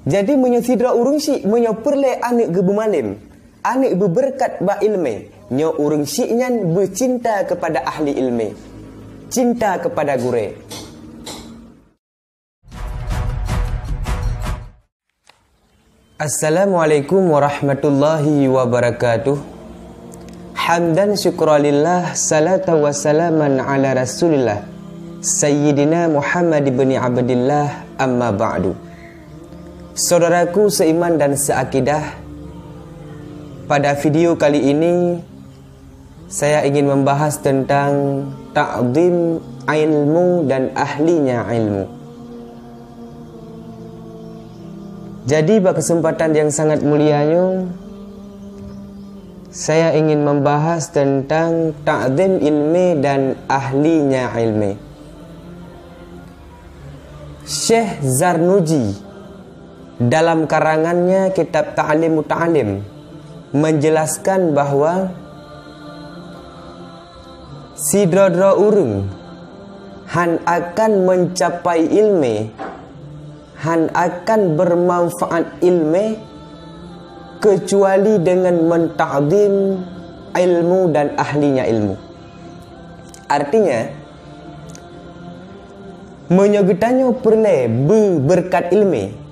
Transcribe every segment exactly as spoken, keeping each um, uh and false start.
Jadi, meunyoe sidroe ureuëng syiek meunyoe peureulée aneuëk geubeumalem, aneuëk beubeureukat bak iéleumé, nyoe ureuëng syiek nyan beucinta keupada ahli iéleumé, cinta keupada gurée. Assalamualaikum warahmatullahi wabarakatuh. Hamdan syukralillah, salata wa salaman ala Rasulillah, Sayyidina Muhammad ibni Abdillah, amma ba'du. Saudaraku seiman dan seakidah, pada video kali ini, saya ingin membahas tentang takzim ilmu dan ahlinya ilmu. Jadi, bak kesempatan yang sangat mulia nyoe, saya ingin membahas tentang takzim ilmi dan ahlinya ilmi. Syekh Zarnuji dalam karangannya kitab Ta'lim Muta'allim menjelaskan bahwa sidroe-droe ureuëng hán akan mencapai ilmi, hán akan bermanfaat ilmi kecuali dengan mentakzim ilmu dan ahlinya ilmu. Artinya, meunyoe geutanyoe peureulée beubeureukat iéleumé,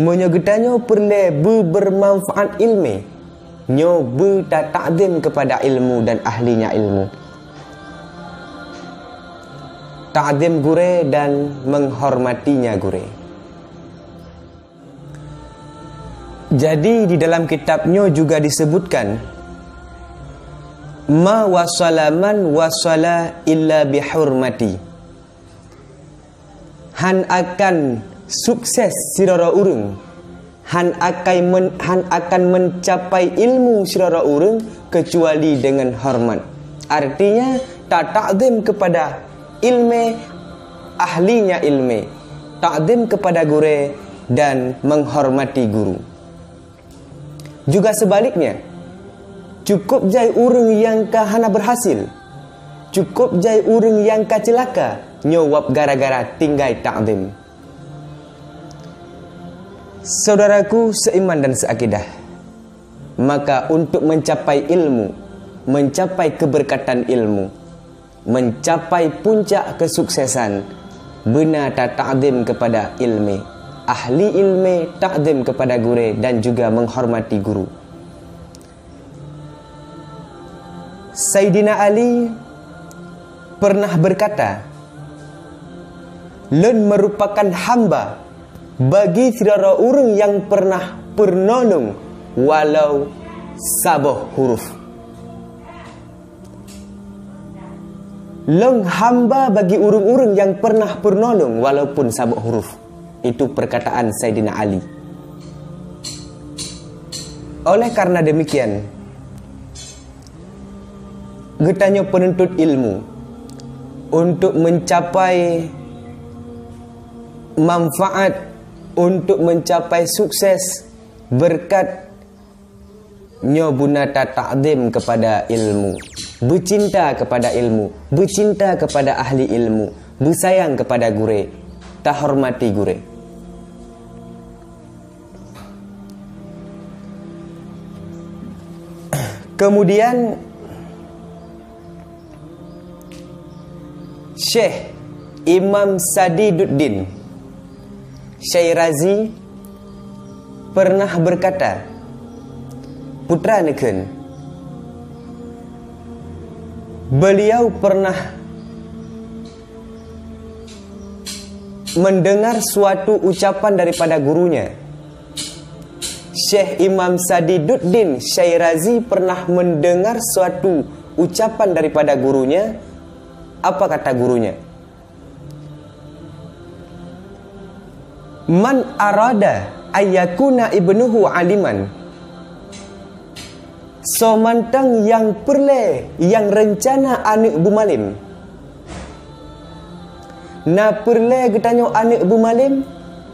meunyoe geutanyoe peureulée beubeurmanfaat iéleumé, nyoe beutatakzim keupada ilmu dan ahlinya ilmu. Takzim gurée dan menghormatinya gurée. Jadi, di dalam kitab nyoe juga disebutkan, "Ma wasala man wasala illa bihurmati." Hán akan sukses sidroe ureuëng, hán akai men-, hán akan mencapai ilmu sidroe ureuëng kecuali dengan hormat. Artinya, tatakzim kepada ilmu, ahlinya ilmu, takzim kepada gurée dan menghormati guru. Juga sebaliknya, cukup jai ureuëng nyang ka hana berhasil, cukup jai ureuëng nyang ka ceulaka, nyoe wab gara-gara tinggai takzim. Saudaraku seiman dan seakidah, maka untuk mencapai ilmu, mencapai keberkatan ilmu, mencapai puncak kesuksesan, beuna tatakzim kepada ilmu, ahli ilmu, takzim kepada gurée dan juga menghormati guru. Saidina Ali pernah berkata, "Lôn merupakan hamba bagi sidroe ureuëng nyang pernah peurunoe lôn walau saboh huruf." Lôn hamba bagi ureuëng-ureuëng nyang pernah peurunoe lôn walaupun saboh huruf. Itu perkataan Saidina Ali. Oleh karena demikian, geutanyoe penuntut ilmu untuk mencapai manfaat, untuk mencapai sukses, berkat, nyoe beuna tatakzim kepada ilmu, beucinta kepada ilmu, beucinta kepada ahli ilmu, beusayang kepada gurée, tahormati gurée. Kemudian, Syekh Imam Sadiduddin Syairazi pernah berkata, putra neukheun, beliau pernah mendengar suatu ucapan daripada gurunya. Syekh Imam Sadiduddin Syairazi pernah mendengar suatu ucapan daripada gurunya. Apa kata gurunya? "Man arada ayyakuna ibnuhu aliman." Soe mantong nyang peureulée nyang reuncana aneuëk beumalem. Na peureulée geutanyoe aneuëk beumalem,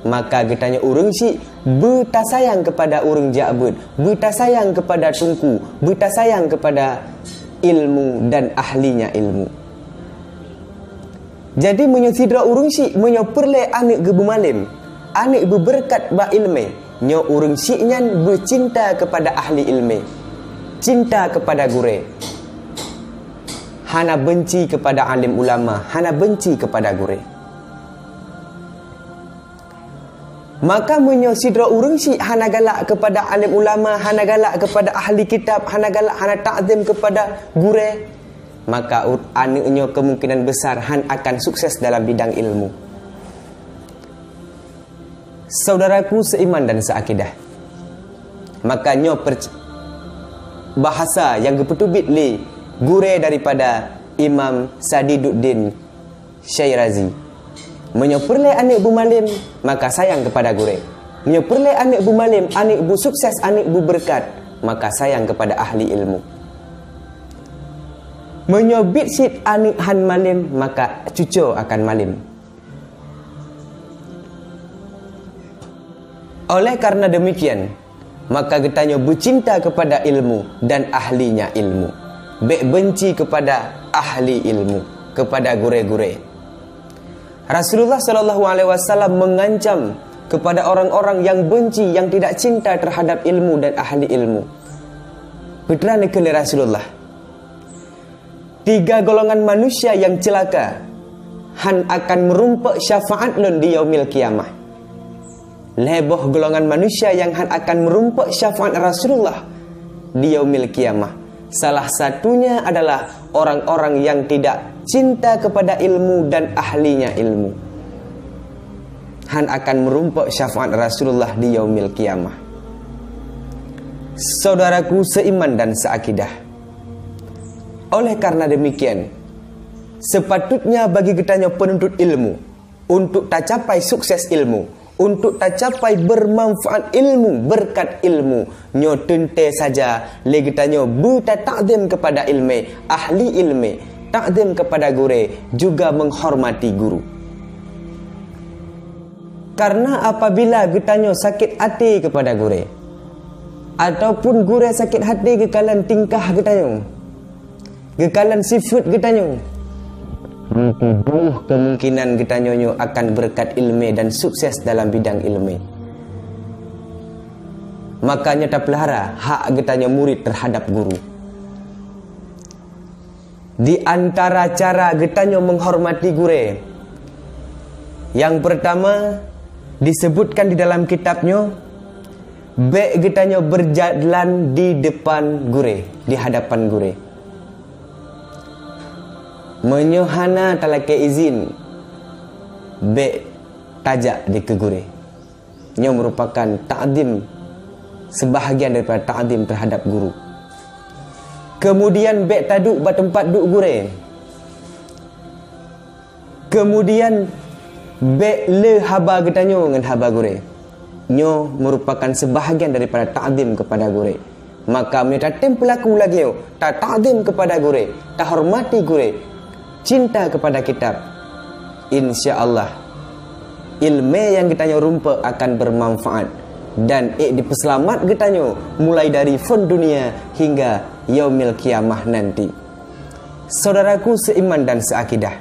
maka geutanyoe ureuëng syiek beutasayang kepada ureuëng jak beuet, beutasayang kepada teungku, beutasayang kepada ilmu dan ahlinya ilmu. Jadi, meunyoe sidroe ureuëng syiek meunyoe peureulée aneuëk geubeumalem, aneuëk beubeureukat bak iéleumé, nyoe ureuëng syiek nyan beucinta keupada ahli iéleumé, cinta keupada gurée. Hana beunci keupada alim ulama, hana beunci keupada gurée. Maka meunyoe sidroe ureuëng syiek hana galak keupada alim ulama, hana galak keupada ahli kitab, hana galak, hana takzim keupada gurée, maka u-, aneuëk nyoe kemungkinan besar hán akan sukses dalam bidang ilmu. Saudaraku seiman dan seakidah, maka nyoe perc-, bahasa nyang geupeuteubiet lé gurée daripada Imam Sadiduddin Syirazi. Meunyoe peureulée aneuëk beumalém, maka sayang keupada gurée. Meunyoe peureulée aneuëk beumalém, aneuëk beusukses, aneuëk beubeureukat, maka sayang keupada ahli ilmu. Meunyoe biet cit aneuëk hán malém, maka cucoe akan malém. Oleh karena demikian, maka geutanyoe beucinta keupada ilmu dan ahlinya ilmu. Bék beunci keupada ahli ilmu, keupada gurée-gurée. Rasulullah sallallahu alaihi wasallam mengancam kepada orang-orang yang benci, yang tidak cinta terhadap ilmu dan ahli ilmu. Peuteuran lé Rasulullah, "Tiga golongan manusia yang celaka hán akan meurumpok syafaat lôn di yaumil qiyamah." Lhée boh golongan manusia nyang hán akan meurumpok syafaat Rasulullah di yaumil qiyamah. Salah satunya adalah orang-orang yang tidak cinta kepada ilmu dan ahlinya ilmu. Hán akan meurumpok syafaat Rasulullah di yaumil qiyamah. Saudaraku seiman dan seakidah, oleh karena demikian, sepatutnya bagi geutanyoe penuntut ilmu untuk tacapai sukses ilmu, untuk tacapai bermanfaat ilmu, berkat ilmu, nyoe teuntée saja lé geutanyoe beutatakzim kepada ilmu, ahli ilmu, takzim kepada gurée, juga menghormati guru. Karena apabila geutanyoe sakét até kepada gurée, ataupun gurée sakét até geukalon tingkah geutanyoe, geukalon sifat geutanyoe, maka boh kemungkinan geutanyoe nyoe akan beureukat ilmu dan sukses dalam bidang ilmu. Makanya tapeulahara hak geutanyoe murid terhadap guru. Di antara cara geutanyoe menghormati gurée, yang pertama disebutkan di dalam kitab nyoe, bék geutanyoe berjalan di depan gurée, di hadapan gurée. Meunyoe hana talakée izin, bék tajak dikeue gurée. Nyoe merupakan takzim, sebahagian daripada takzim terhadap guru. Kemudian bék taduek bak teumpat duek gurée. Kemudian bék le haba geutanyoe ngon haba gurée. Nyoe merupakan sebahagian daripada takzim kepada gurée. Maka meunyoe tatem peulaku lagée nyoe, tatakzim kepada gurée, tahormati gurée, cinta kepada kitab, insya Allah, ilmu nyang geutanyoe rumpok akan bermanfaat dan ék dipeuseulamat geutanyoe mulai dari phon dunia hingga yaumil qiyamah nanti. Saudaraku seiman dan seakidah,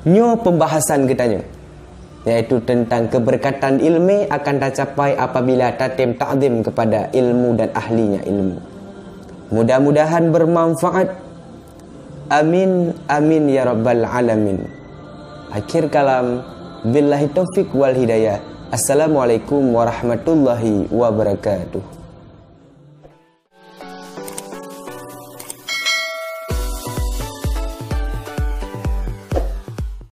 nyoe pembahasan geutanyoe, yaitu tentang keberkatan ilmu akan tacapai apabila tatem takzim kepada ilmu dan ahlinya ilmu. Mudah-mudahan bermanfaat. Amin, amin ya rabbal alamin. Akhir kalam, billahi taufik wal hidayah. Assalamualaikum warahmatullahi wabarakatuh.